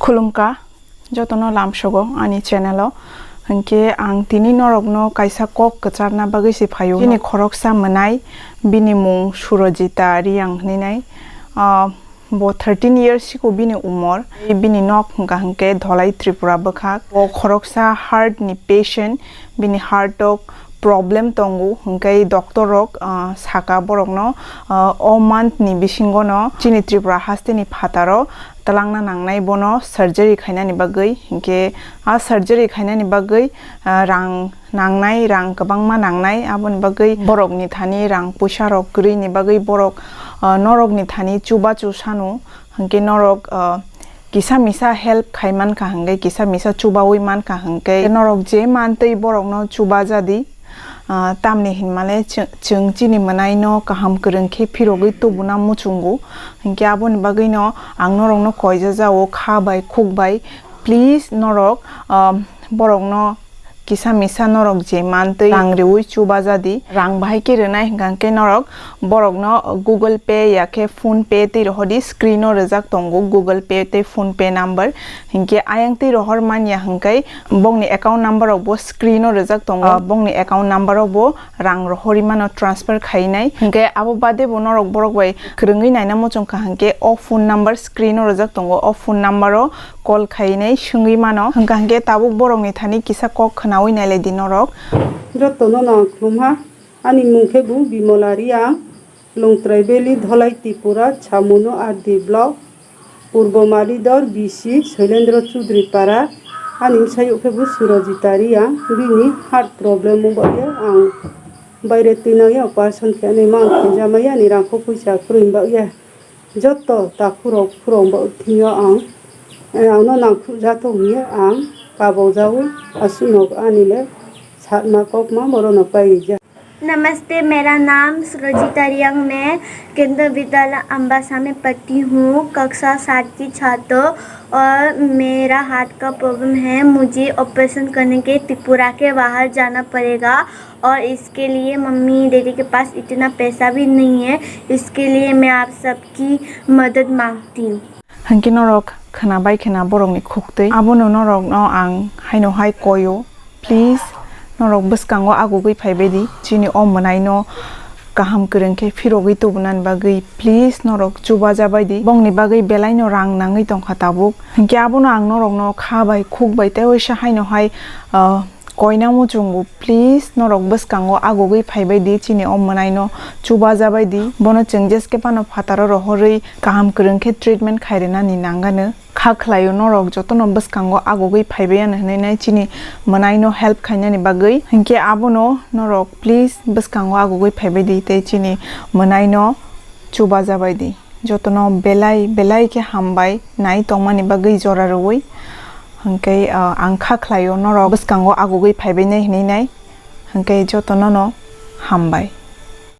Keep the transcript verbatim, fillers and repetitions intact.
Khulumkha jotono lamsogo ani channel o. Hinkhe ang tini norokno kaisa kok kwcharna bagwi se phaio. Bini khoroksa mwnai, bini mung Surojita Reang hinwi nai. Ah, bo thirteen years siko bini umor. Bini nok hwnkha hinkhe Dholai Tripura bwkhak. Bo khoroksa heart ni patient, bini heart o problem tongo, hinkhe doctor rok, ah, saka borokno, ah, o month ni bisingo no chini Tripura haste ni phataro twlangna nangnai bono surgery khainani bagwi. Hinkhe a surgery khainani bagwi, ah, rang nangnai, rang kwbangma nangnai, aboni bagwi borokni thani rang puisa rok kwrwini bagwi borok, ah, norokni thani chubachu sano, hinkhe norok, ah, kisa misa help khai mankha hinkhe, kisa misa chubaui mankha hinkhe norok je mantwi borokno chubajadi. Ah, tamni hinmale chwng, chwng chini mwnaino kaham kwrwng khe phirogwi tubuna muchungo. Hinkhe aboni bagwino ang norokno koijajao kha bai khuk bai. Please norok, ah, borokno kisa misa norok je mantwi rang riui chubajadi. Rang bahai khe rwnai hwnkha hinkhe norok borokno Google Pay ya khe PhonePe twi rohordi, screen o rwjak tongo Google Pay tei PhonePe number. Hinkhe ayang twi rohor manya hinkhe bongni account number rokbo screen o rwjak tongo. Ah, bongni account number o bo rang rohorwi mano, transfer khainai. Hinkhe abo bade bo norok borok bai kwrwngwi naina muchungkha hinkhe o phone number screen o rwjak tongo, o phone number o call khainai swngwi mano. Hwnkha hinkhe tabuk borokni thani kisa kok khwnaui nailaidi norok. Jotono no ang khulumha. Ani mung khe bo Bimola Reang, Longtrai Valley, Dholai Tripura, Chamuno R D block, Purbo Malidor B C, Soilendra Chudri Para. Ani bwsai khe bo Surojita Reang, bini heart problem wng bagwi ang baire twi nangya, operation khe ani mang khe jamaya, ani rang kho puisa kwrwi wng bagya. Joto takhurok phurok bo thwngyo ang, eh, angno nangkhukjathok hinwi ang kabokjago, aswkno ani le sakma kokma borokno paijak. नमस्ते, मेरा नाम सुरजीता रियांग है। केंद्रीय विद्यालय अम्बासा में पढ़ती हूँ, कक्षा सात की छात्र, और मेरा हार्ट का प्रॉब्लम है। मुझे ऑपरेशन करने के त्रिपुरा के बाहर जाना पड़ेगा, और इसके लिए मम्मी डैडी के पास इतना पैसा भी नहीं है। इसके लिए मैं आप सबकी मदद मांगती हूँ। Hinkhe norok khwna bai khwna borokni khuktwi. Abono norokno ang haino hai koio. Please, norok bwskango agugwi phaibaidi. Chini o mwnaino kaham kwrwng khe phirogwi tubunani bagwi, please, norok chubajabaidi. Bongni bagwi belaino rang nangwi tongkha tabuk. Hinkhe abono ang norokno kha bai, khuk bai, tei waisa haino hai, ah, koina muchungo. Please, norok bwskango agugwi phaibaidi, chini o mwnaino chubajabaidi. Bono chwng jeskhe phano phataro rohorwi kaham kwrwng khe treatment khairwnani nangano. Kha khlaio norok jotono bwskango agugwi phaibai ano hinwi nai chini mwnaino help khainani bagwi. Hinkhe abono norok please bwskango agugwi phaibaidi tei chini mwnaino chubajabaidi. Jotono belai belai khe hambai nai tongmani bagwi jora rwui. Hinkhe, ah, ang kha khlaio norok bwskango agugwi phaibainai hinwi nai. Hinkhe jotono no hambai.